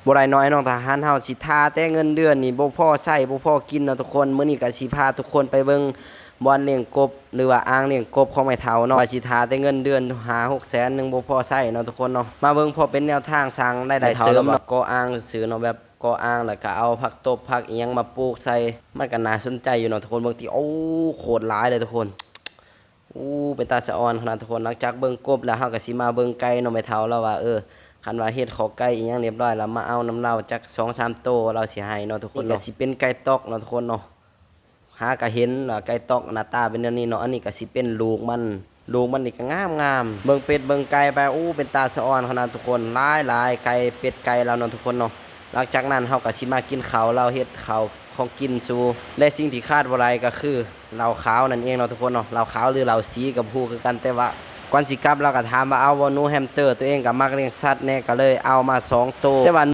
ບໍ່ໄດ້ໜ້ອຍນ້ອງທະຫານເຮົາ ຊິຖ້າແຕ່ເງິນເດືອນນີ້ບໍ່ພໍໃຊ້ບໍ່ພໍກິນເນາະທຸກຄົນ. ມື້ນີ້ກໍຊິພາທຸກຄົນໄປເບິ່ງບ່ອນລ້ຽງກົບ ຫຼືວ່າອ່າງລ້ຽງກົບຂອງແມ່ເຖົ້າເນາະ ວ່າຊິຖ້າແຕ່ເງິນເດືອນຫ້າຫົກແສນຍັງບໍ່ພໍໃຊ້ເນາະທຸກຄົນເນາະ. ມາເບິ່ງພໍເປັນແນວທາງສ້າງລາຍໄດ້ເສີມເນາະ ກໍ່ອ່າງຊື່ໆເນາະ ແບບກໍ່ອ່າງ ແລ້ວກໍເອົາຜັກຕົບຜັກອີ່ຫຍັງມາປູກໃສ່ ມັນກໍໜ້າສົນໃຈຢູ່ເນາະທຸກຄົນ. ເບິ່ງຕິ ໂອ້ ໂຄດຫຼາຍເລີຍທຸກຄົນ. ໂອ້ ເປັນຕາສະອອນຂະໜາດທຸກຄົນ. ຫຼັງຈາກເບິ່ງກົບແລ້ວ ເຮົາກໍຊິມາເບິ່ງໄກ່ເນາະ ແມ່ເຖົ້າລາວວ່າ ເອີ ຄັນວ່າເຮັດເຂົ້າໄກ່ອີ່ຫຍັງຮຽບຮ້ອຍແລ້ວ ມາເອົານຳລາວຈັກສອງສາມໂຕ ລາວຊິໃຫ້ເນາະທຸກຄົນເນາະ. ກໍຊິເປັນໄກ່ຕອກເນາະທຸກຄົນເນາະ ຫາກໍເຫັນວ່າໄກ່ຕອກໜ້າຕາເປັນແນວນີ້ເນາະ. ອັນນີ້ກໍຊິເປັນລູກມັນ ລູກມັນນີ້ກໍງາມໆ ເບິ່ງເປັດເບິ່ງໄກ່ໄປ ໂອ້ ເປັນຕາສະອອນຂະໜາດທຸກຄົນ. ຫຼາຍໆ ໄກ່ເປັດໄກ່ລາວເນາະທຸກຄົນເນາະ. ຫຼັງຈາກນັ້ນເຮົາກໍຊິມາກິນເຂົ້າ ລາວເຮັດເຂົ້າຂອງກິນສູ່ ແລະສິ່ງທີ່ຂາດບໍ່ໄດ້ກໍຄື ເຫຼົ້າຂາວນັ້ນເອງເນາະທຸກຄົນເນາະ. ເຫຼົ້າຂາວ ຫຼືເຫຼົ້າສີກໍບໍ່ຮູ້ຄືກັນ ແຕ່ວ່າກ່ອນຊິກັບລາວກໍຖາມວ່າ ເອົາບໍ່ໜູແຮມເຕີ? ຕົວເອງກໍມັກລ້ຽງສັດແດ່ ກໍເລີຍເອົາມາສອງໂຕ ແຕ່ວ່າ